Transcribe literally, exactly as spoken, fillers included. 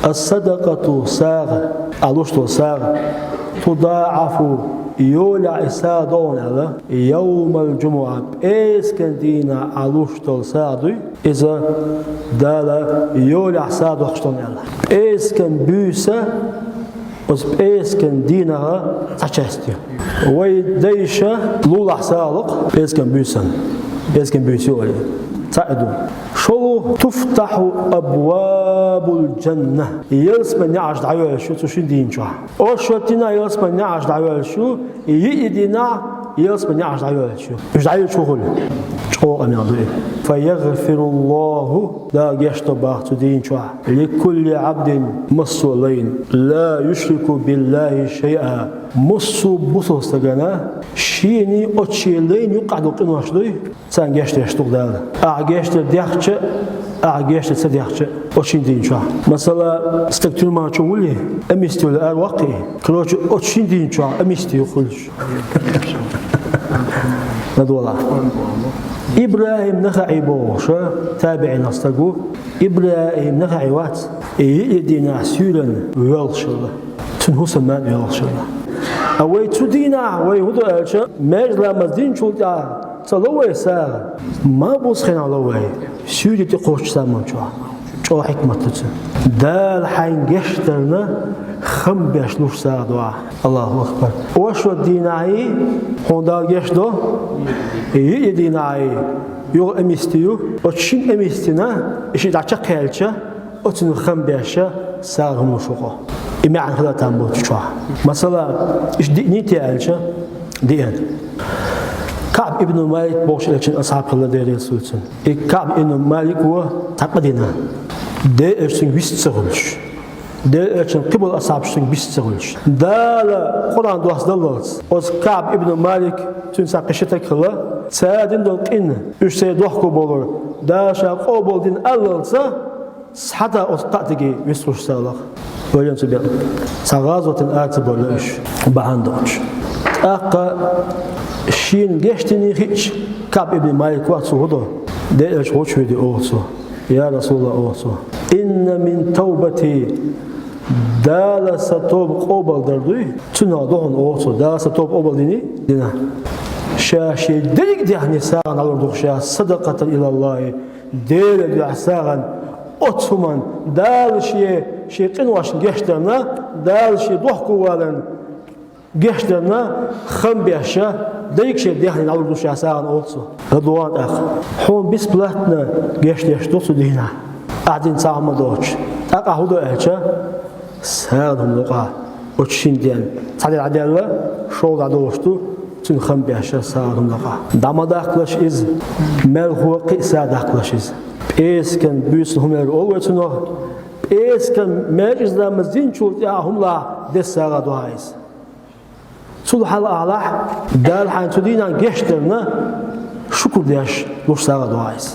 «Ас-садакъату», сагӀа, Ӏа луш дола сагӀа, «тудаӀафу», йолехь и сагӀа до хьуна аьлла, «явмал-жумуӀа», пӀераскан дийнахь Ӏа луш дола сагӀа дуй, иза Дала йолехь сагӀа дохкуш ду хьуна аьлла. ПӀераскан буьйса, оцу пӀераскан дийнахь цхьа часть ю. Вай дайша лулахь сагӀа ло-кх пӀераскан буьйсанна, пӀераскан буьйса ю олий. Цхьаъ ду. ШолгӀа: «туфтахьу абвабул-жанна». Ялсаманин неӀарш дӀайоьллуш ю цу шина дийнахь чохь. Оршот дийнахь ялсаманин неӀарш дӀайоьллуш ю, йиъ дийнахь ялсаманин неӀарш дӀайоьллуш ю. Уьш дӀайоьллуш хӀун хуьлу? Чкъо къамел ду и. «Фаягъфируллаху», Дала гечдо боху цу дийнахь чохь, «ликулли Ӏабдин массо а лайна, ла юшрику биллахи шайъа». Массо а бусалба стагана шена оцу шен лайна юккъехь долу къинош дуй, царна гечдеш ду-кх Дала. Ахь гечдар дехча а, ахь гечдар ца дехча а, оцу шина дийнахь чохь. Масала, стаг туьрма чу вуьлий, амнисти йолий араваккхий. Короче, оцу шина дийнахь чохь амнисти ю хуьлуш. Надолахь. ИбрахӀим Нахаъи бохуш табиӀинех стаг ву. ИбрахӀим Нахаъи вац, и йиъ дийнахь суьйранна воьлхуш хилла. Цуьнан хӀусамнана воьлхуш хилла. Ткъа вай цу дийнахь, вай хӀун до аьлча, маьркӀажа ламаз динчул тӀаьхьа ца ло вай сагӀа, ма буса хенахь ло вай, суьйре тӀекхоччу заман чохь. ЧӀогӀа хьикмат ду цуьнан. Дала хьайна гечдарна хам беш луш сагӀа до ахь. Аллаху акбар. Оршот дийнахьий хьуна Дала гечдо, йиъ дийнахьий юха амнисти ю, оцу шина амнистина и шиъ дӀа чекхъяьлча, оцунах хам беш сагӀа хӀума луш ву-кх. И маьӀна хила там бу цу чохь. Масала, иштта диъний те аьлча, диъна. КаӀб ибн Малик бохуш элчан асхьаб хилла, Дела реза хуьлда цунна. И КаӀб ибн Малик ву цхьа къа дина. Дела элча цуьнга вист ца хуьлуш. Дела элчан кхиболу асхьабаш цуьнга вист ца хуьлуш. Дала Къуръан доссадаллалц, оцу КаӀб ибн Малик, цуьнан цхьа кхин ши стаг хилла, цара дина долу къинна уьш церан дохко болура, Дала ша къобалдина аллалца, цхьа а оцу кхаа стаге вист хуьлуш ца хилла-кх. Вайна цу бен цхьа гӀазотана ара ца бевлла уьш, бахьана доцуш. ТӀаккха шена гечдина хиъча, КаӀб ибн Малик вац, цо хӀун до? Дела элча гучувеъча олу цо: «Я Расулаллах, — олу цо, — инна мин тавбати, Дала сан тоба къобалдар дуй, цунах ду хьуна, — олу цо, — Дала сан тоба къобалдиний, дина. Ша шен дерриг а дехний сагӀина дӀалур ду-кх ша, садакъатан илаллахи, Делан дуьхьа сагӀина, оцу хӀуманна, Дала шен, шен къиношна гечдарна, Дала шен дохко валарна гечдарна, хам беш, дерриг а шен дехний дӀалур ду ша сагӀина», — олу цо. РадугӀан тӀаккха: «Хьуна бесплатно гечдеш ду цу дийнахь, ахь дина цхьа хӀума доцуш. ТӀаккха ахь хӀун до аьлча, сагӀина хӀума ло-кх ахь оцу шина денна. Цхьа де дӀадаьлла, шолгӀа дӀадолуш ду, цуьнан хам беш сагӀина хӀума ло-кх ахь. ДӀа ма даккхалаш иза, маьлхо а, кхин а са даккхалаш иза. ПӀераскан буьйсанна хӀума яра олу вай цунах, пӀераскан маьркӀажа ламаз динчул тӀаьхьа хӀума лахь деш сагӀа ду хьан иза. Цул хьалха ахь лахь, Дала хьайна цу дийнахь гечдарна шукур деш луш сагӀа ду хьан иза».